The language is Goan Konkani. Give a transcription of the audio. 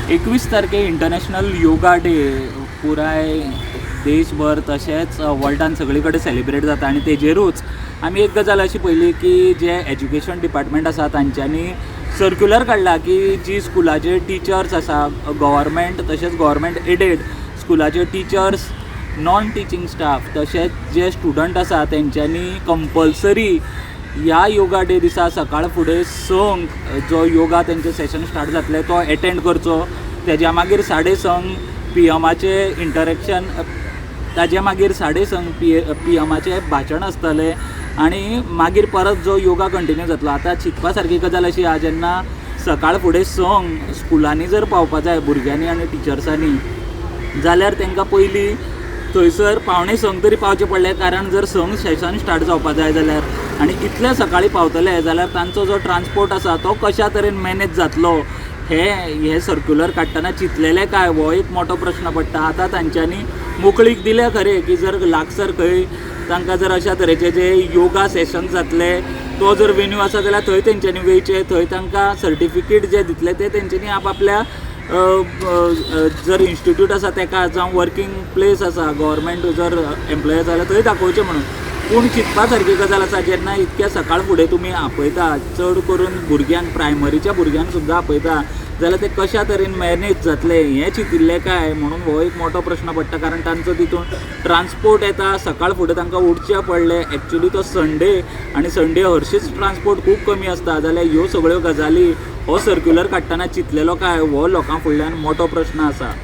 21 तारखे इंटरनॅशनल योगा डे पुराय देशभर तशेंच वर्ल्डान सगळे कडेन सेलिब्रेट जाता आनी तेजेरूच आमी एक गजाल अशी पळयली की जे एज्युकेशन डिपार्टमेंट आसा तांच्यांनी सर्क्युलर काडला की जी स्कुलाचे टिचर्स आसा, गव्हर्मेंट तशेंच गव्हर्मेंट एडेड स्कुलाचे टिचर्स, नॉन टिचींग स्टाफ तशेंच जे स्टुडंट आसा तेंच्यांनी कंपल्सरी ह्या योगा डे दिसा सकाळ फुडें संक जो योगा तेंचें सेशन स्टार्ट जातलें तो एटेंड करचो. तेज्या मागीर 6:30 पी एमाचें इंटरेक्शन, ताजे मागीर 6:30 पी एमाचें भाशण आसतलें आनी मागीर परत जो योगा कंटिन्यू जातलो. आतां चिंतपा सारकी गजाल अशी आहा, जेन्ना सकाळ फुडें संक स्कुलांनी जर पावपा जाय भुरग्यांनी आनी टिचर्सांनी जाल्यार तांकां पयलीं थंयसर 5:45 तरी पावचें पडलें, कारण जर संक सेशन स्टार्ट जावपा जाय जाल्यार आनी इतल्या सकाळीं पावतले जाल्यार तांचो जो ट्रान्सपोर्ट आसा तो कशा तरेन मॅनेज जातलो हें हें सर्क्युलर काडटना चिंतलेलें काय हो एक मोठो प्रश्न पडटा. आतां तांच्यांनी मोकळीक दिल्या खरें की जर लागसर खंय तांकां जर अशा तरेचे जे योगा सेशन जातले तो जर वेन्यू आसा जाल्यार थंय तेंच्यांनी वयचें, थंय तांकां सर्टिफिकेट जे दितले ते तेंच्यांनी आपआपल्या जर इन्स्टिट्यूट आसा तेका जावं वर्कींग प्लेस आसा, गव्हर्मेंट जर एम्प्लॉय आसा जाल्यार थंय दाखोवचें म्हणून. पूण चिंतपा सारकी गजाल आसा, जेन्ना इतक्या सकाळ फुडें तुमी आपयता, चड करून भुरग्यांक, प्रायमरीच्या भुरग्यांक सुद्दां आपयता जाल्यार ते कशा तरेन मॅनेज जातले हें चिंतिल्लें काय म्हणून हो एक मोठो प्रश्न पडटा. कारण तांचो तितून ट्रान्सपोर्ट येता, सकाळ फुडें तांकां उठचें पडलें, एक्चुली तो संडे आनी संडे हरशींच ट्रान्सपोर्ट खूब कमी आसता, जाल्यार ह्यो सगळ्यो गजाली हो सर्क्युलर काडटना चिंतलेलो काय हो लोकां फुडल्यान मोठो प्रश्न आसा.